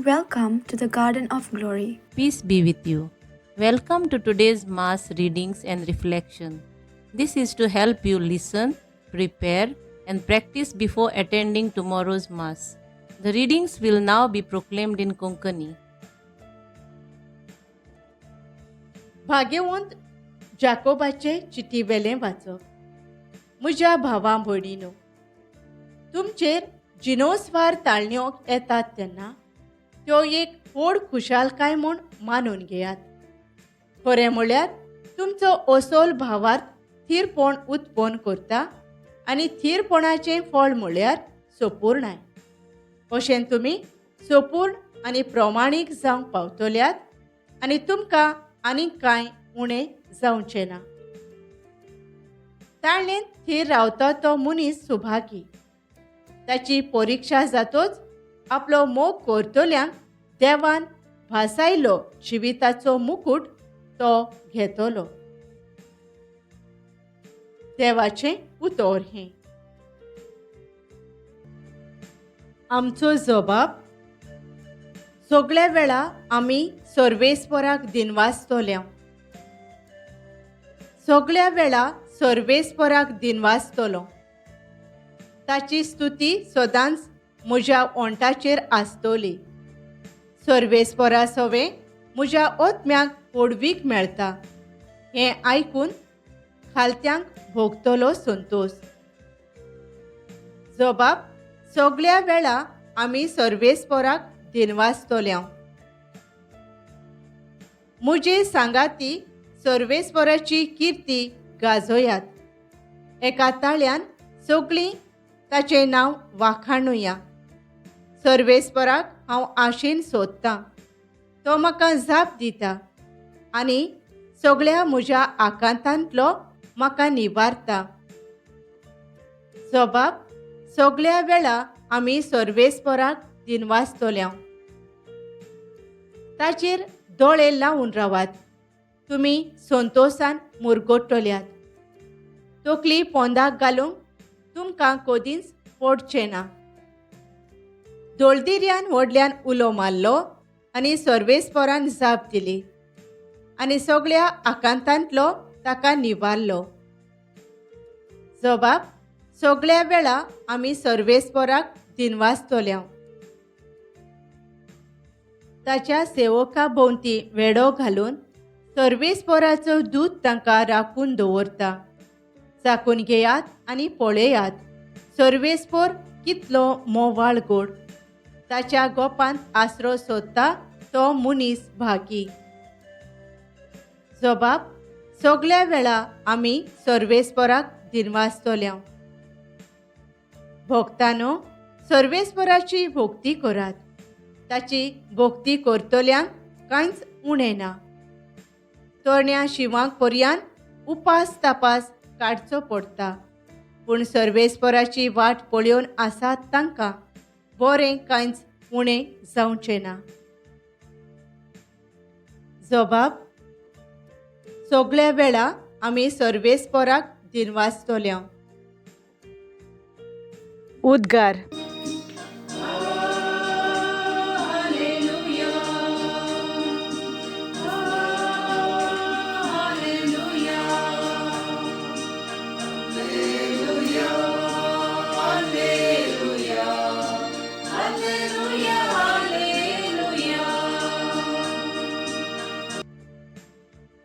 Welcome to the Garden of Glory. Peace be with you. Welcome to today's Mass readings and reflection. This is to help you listen, prepare, and practice before attending tomorrow's Mass. The readings will now be proclaimed in Konkani. भाग्यवंत जाकोबाचे चिटी वेलें वाचप. म्हज्या भावा भयणीनो, तुमचेर जिनोसवार ताळण्यो येतात तेन्ना त्यो एक व्हड खुशालकाय म्हूण मानून घेयात. खरें म्हळ्यार तुमचो असोल भावार्थ थीरपण उत्पन्न करता आनी थीरपणाचें फळ म्हळ्यार सोपूर्णाय. अशें तुमी सोपूर्ण आनी प्रमाणीक जावंक पावतल्यात आनी तुमकां आनीक कांय उणें जावचें ना. ताळणेंत थीर रावता तो मनीस सुभागी. ताची परिक्षा जातोच आपलो मोग करतल्यांक देवान भासायलो जिविताचो मुकूट तो घेतलो. देवाचें उतर हें. आमचो जबाब. सगल्या वेळा आमी सर्वेस्पराक दिनवासतल्या. सगल्या वेळा सर्वेस्पराक दिनवासतलो. ताची स्तुती सदांच म्हज्या ओंठाचेर आसतली. सर्वेस्परा सवें म्हज्या आत्म्याक व्हडवीक मेळटा. हें आयकून खालत्यांक भोगतलो संतोश. जबाब. सगल्या वेळा आमी सर्वेस्पराक दिनवासतल्या. म्हजे सांगाती सर्वेस्पराची किर्ती गाजोयात. एका ताळ्यान सगळीं ताचें नांव वाखाणुया. सर्वेस्पराक हांव आशेन सोदतां, तो म्हाका जाप दिता आनी सगळ्या म्हज्या आकांतांतलो म्हाका निवारता. जबाब. सगल्या वेळा आमी सर्वेस्पराक दिनवासतल्या. ताचेर दोळे लावन रावात, तुमी संतोशान मुरगट्टल्यात. तकली पोंदाक घालूंक तुमकां कदींच पडचें ना. दोळदिर्यान व्हडल्यान उलो मारलो आनी सर्वेस्परान जाप दिली आनी सगळ्या आकांतांतलो ताका निवारलो. जबाब. सगल्या वेळा आमी सर्वेस्पराक दिनवासतल्या. ताच्या सेवका भोंवती वेडो घालून सर्वेस्पराचो दूत तांकां राखून दवरता. चाकून घेयात आनी पळयात सर्वेस्पर कितलो मोवाळ गोड. ताच्या गोपांत आसरो सोदता तो मनीस भागी. जबाब. सगल्या वेळा आमी सर्वेस्पराक दिनवासतल्या. भक्तानो, सर्वेस्पराची भक्ती करात. ताची भक्ती करतल्यांक कांयच उणें ना. तरण्या शिवांक पर्यान उपास तापास काडचो पडटा, पूण सर्वेस्पराची वाट पळोवन आसात तांकां बरें कांयच उणें जावचें ना. जबाब. सगल्या वेळा आमी सर्वेस्पराक दिनवासतल्या. उद्गार.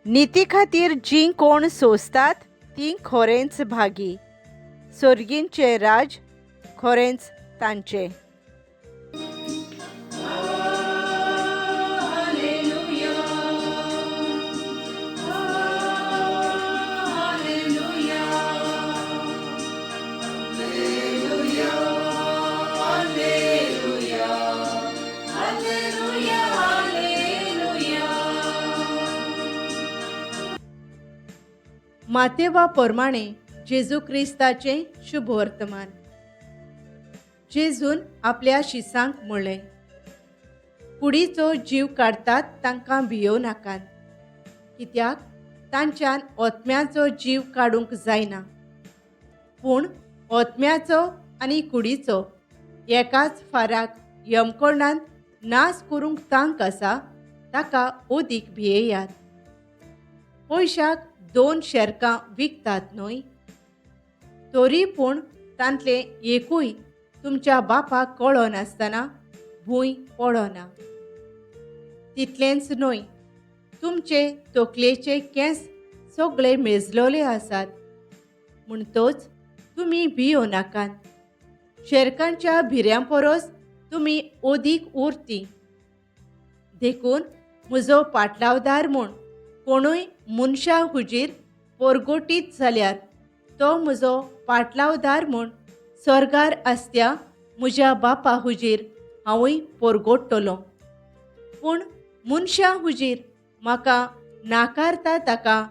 निती खातीर जीं कोण सोंसतात तीं खरेंच भागी. सर्गींचें राज खरेंच तांचें. मातेवा प्रमाणे जेजू क्रिस्ताचें शुभवर्तमान. जेजून आपल्या शिसांक म्हणलें, कुडीचो जीव काडटात तांकां भियोव नाकात, कित्याक तांच्यान ओतम्याचो जीव काडूंक जायना, पूण ओतम्याचो आनी कुडीचो एकाच फाराक यमकोणांत नाश करूंक तांक आसा ताका ओदीक भियेयात. पयशाक 2 शेरकां विकतात न्हय? तरी पूण तांतलें एकूय तुमच्या बापाक कळनासतना भूंय पडना. तितलेंच न्हय, तुमचे तकलेचे केंस सगळे मेजलोले आसात. म्हणटच तुमी भियो नाकात. शेरकांच्या भिऱ्यां परस तुमी ओदीक उरती. देखून म्हजो पाटलावदार म्हूण कोणूय मनशा हुजीर पोरगोटीत जाल्यार तो म्हजो पाटलावदार म्हूण स्वर्गार आसत्या म्हज्या बापा हुजीर हांवूय पोरगोट्टलो. पूण मनशां हुजीर म्हाका नाकारता ताका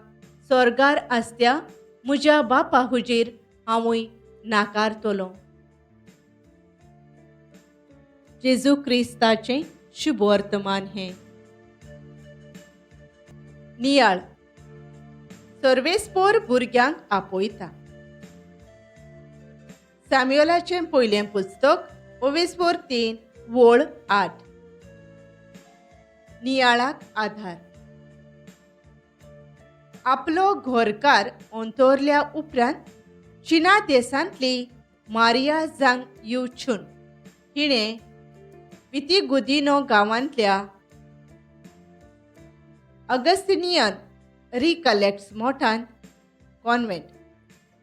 स्वर्गार आसत्या म्हज्या बापा हुजीर हांवूय नाकारतलो. जेजू क्रिस्ताचें शुभवर्तमान हें. नियाळ सर्वेस्पोर भुरग्यांक आपयता. सॅम्युअलाचें पयलें पुस्तक 3 वळ 8. नियाळाक आधार. आपलो घरकार अंतरल्या उपरांत चिना देशांतली मारिया जांग युछून हिणें वितिगुदिनो गांवांतल्या अगस्तिनियन रिकलेक्ट्स मोठान कॉन्वेंट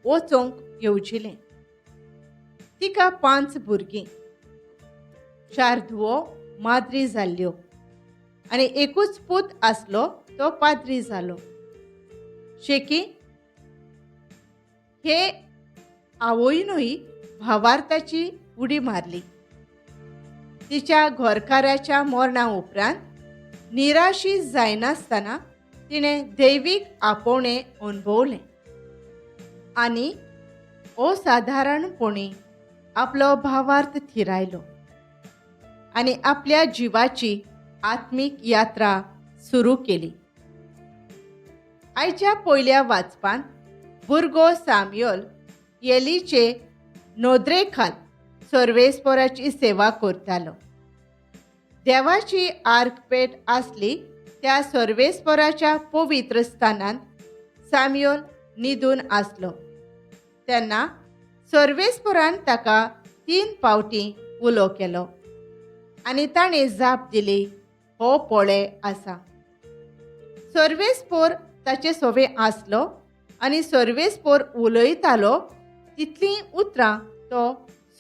वचूंक येवजिलें. तिका 5 भुरगीं, 4 धुवो माद्री जाल्ल्यो आनी एकूच पूत आसलो तो पाद्री जालो. शेकी हे आवयनूय भावार्थाची उडी मारली. तिच्या घरकाराच्या मरणा उपरांत निराशी जायनासतना तिणें दैवीक आपोवणें अणभवलें आनी असाधारणपणी आपलो भावार्थ थिरायलो आनी आपल्या जिवाची आत्मीक यात्रा सुरू केली. आयच्या पयल्या वाचपांत भुरगो साम्युअल एलीचे नदरेखाल सर्वेस्पोराची सेवा करतालो. देवाची आर्कपेट आसली त्या सर्वेस्पोराच्या पवित्र स्थानांत साम्युअल न्हिदून आसलो. तेन्ना सर्वेस्पोरान ताका 3 फावटी उलो केलो आनी ताणें जाप दिली, हो पळे आसा. सर्वेस्पोर ताचे सोवे आसलो आनी सर्वेस्पोर उलयतालो तितलीं उतरां तो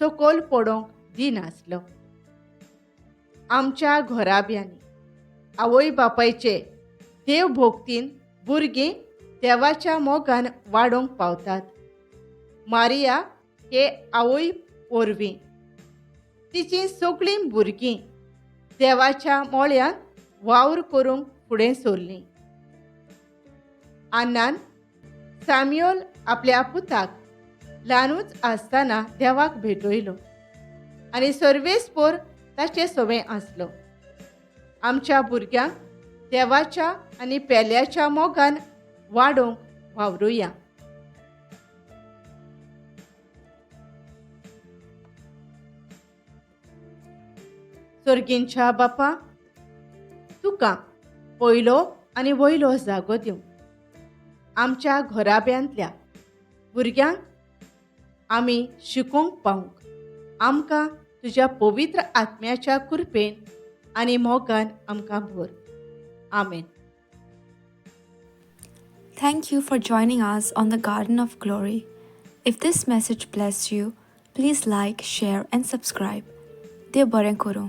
सकयल पडोवंक दिनासलो. आमच्या घराब्यांनी आवय बापायचे देवभोक्तीन भुरगीं देवाच्या मोगान वाडोवंक पावतात. मारिया हे आवय वरवीं तिचीं सगळीं भुरगीं देवाच्या मोळ्यांत वावर करूंक फुडें सरलीं. आन्नान साम्युअल आपल्या पुताक ल्हानूच आसतना देवाक भेटयलो आनी सर्वेस्पोर ताचे सवें आसलो. आमच्या भुरग्यांक देवाच्या आनी पेल्याच्या मोगान वाडोवंक वावरुया. सर्गींच्या बापा, तुका पयलो आनी वयलो जागो दिवं. आमच्या घराब्यांतल्या भुरग्यांक आमी शिकोवंक पावूंक आमकां तुज्या पवित्र आत्म्याच्या कृपेन आनी मोगान आमकां भर. आमेन. Thank you for joining us on the Garden of Glory. If this message blessed you, please like, share and subscribe. देव बरें करूं.